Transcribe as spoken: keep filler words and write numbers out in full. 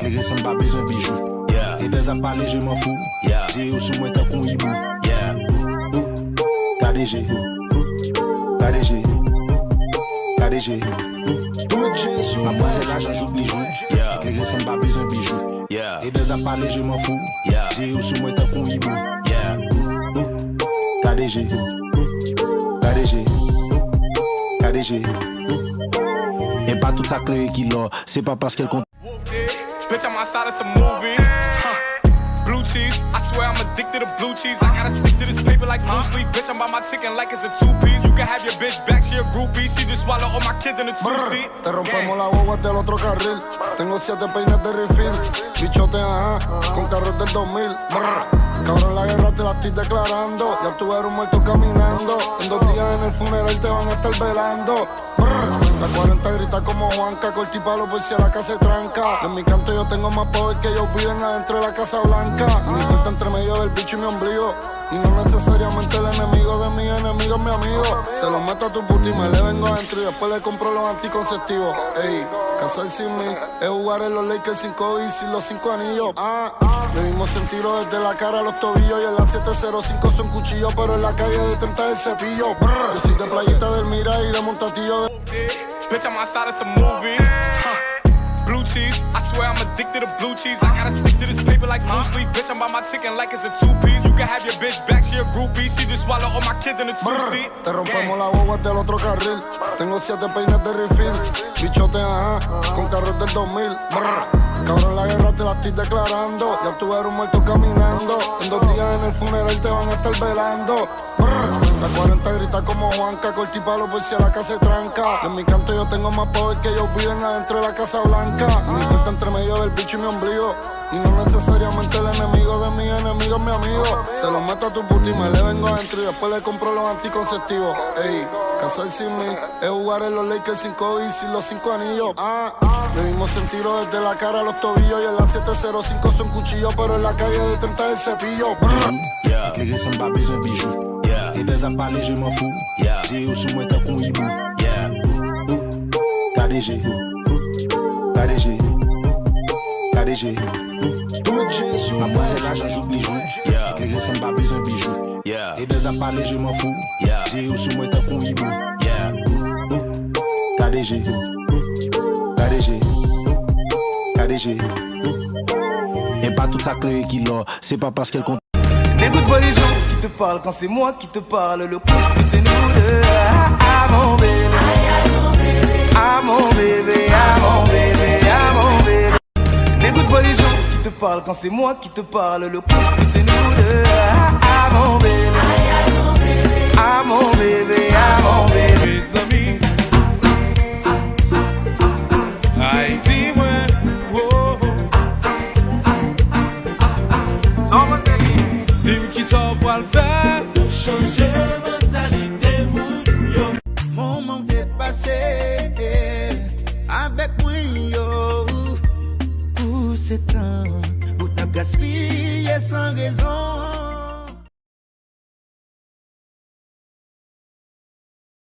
Resan pa bezwen bijou. Yeah. Haters ap pale, je m'en fous. Yeah. Je yo sou mwen tankou yon hibou. Yeah. Gade je. Gade je. Gade je. Tout je sou mwen. M ap panse lajan jouk li jou. Yeah. Klere san m pa bezwen bijou. Yeah. Haters ap pale, je m'en fous. Yeah. Je yo sou mwen tankou yon hibou. Yeah. Gade je. Gade je. Gade je. E pa tout sa klere ki lò. Se pa paske l konn. Bitch, I'm outside of some movie. Blue cheese, I swear I'm addicted to blue cheese. I gotta stick to this paper like blue sleep. Bitch, I'm by my chicken like it's a two piece. You can have your bitch back, she a groupie. She just swallow all my kids in a two seat. Te rompemos la guagua del otro carril. Tengo siete peines de refill. Bichote, ajá, con carros del dos mil. Brr. Cabrón, la guerra te la estoy declarando. Ya tú eres un muerto caminando. En dos días en el funeral te van a estar velando. Brr. La cuarenta grita como Juanca, corta y palo por si la casa se tranca. En mi canto yo tengo más poder que yo viven adentro de la Casa Blanca. Mi puerta entre medio del bicho y mi ombligo. Y no necesariamente el enemigo de mi enemigo es mi amigo. Se lo meto a tu puta y me le vengo adentro y después le compro los anticonceptivos. Ey, casar sin mí es jugar en los Lakers sin Kobe y sin los cinco anillos. Ah, bebimos sin tiro desde la cara a los tobillos y en la siete cero cinco son cuchillos, pero en la calle de treinta el cepillo. Brr. Yo soy de Playita del Mira y de Montatillo de Bitch, I'm outside of some movie. Blue cheese, I swear I'm addicted to blue cheese. I gotta stick to this paper like blue sleep. Bitch, I'm by my chicken like it's a two piece. You can have your bitch back, she a groupie. She just swallow all my kids in a two seat. Te rompemos la guagua del otro carril. Tengo siete peines de refill. Bichote, ajá, con carros del dos mil. Brr. Cabrón, la guerra te la estoy declarando. Ya tú eres un muerto caminando. En dos días en el funeral te van a estar velando. Brr. La cuarenta grita como Juanca, corta y palo por si la casa se tranca. En mi canto yo tengo más poder que yo viven adentro de la Casa Blanca. Mi puerta entre medio del bicho y mi ombligo. Y no necesariamente el enemigo de mi enemigo es mi amigo. Se lo meto a tu puta y me le vengo adentro y después le compro los anticonceptivos. Ey, casar sin mí es jugar en los Lakers sin Kobe y sin los cinco anillos. Ah, bebimos sin tiro desde la cara a los tobillos y en la siete cero cinco son cuchillos, pero en la calle de treinta el cepillo. Brr. Yeah. Klere san m pa bezwen bijou. Yeah. Haters ap pale, je m'en fous. Yeah. Je yo sou mwen tankou yon hibou. Yeah. Gade je. Gade je. Gade je. Tout je sou mwen. M ap panse lajan jouk li jou. Yeah. Klere san m pa bezwen bijou. Yeah. Haters ap pale, je m'en fous. Yeah. Je yo sou mwen tankou yon hibou. Yeah. Gade je. Gade je. Gade je. E pa tout sa klere ki lò. Se pa paske l konn. Des gouttes voltigeurs qui te parlent quand c'est moi qui te parle. Le couple, c'est nous deux. Ah, ah, mon bébé. Ah, mon bébé, ah, mon bébé, ah, mon bébé. Des gouttes voltigeurs qui te parlent quand c'est moi qui te parle. Le couple, c'est nous deux. Ah, ah, mon bébé. Ah, mon bébé, ah, mon bébé. Mezanmi. Ayiti mwen, wo. Sa w panse li? Di m kisa w pral fè pou chanje mantalite moun yo. Moman w te pase avèk mwen yo. Pou se tan ou t ap gaspiye san rezon.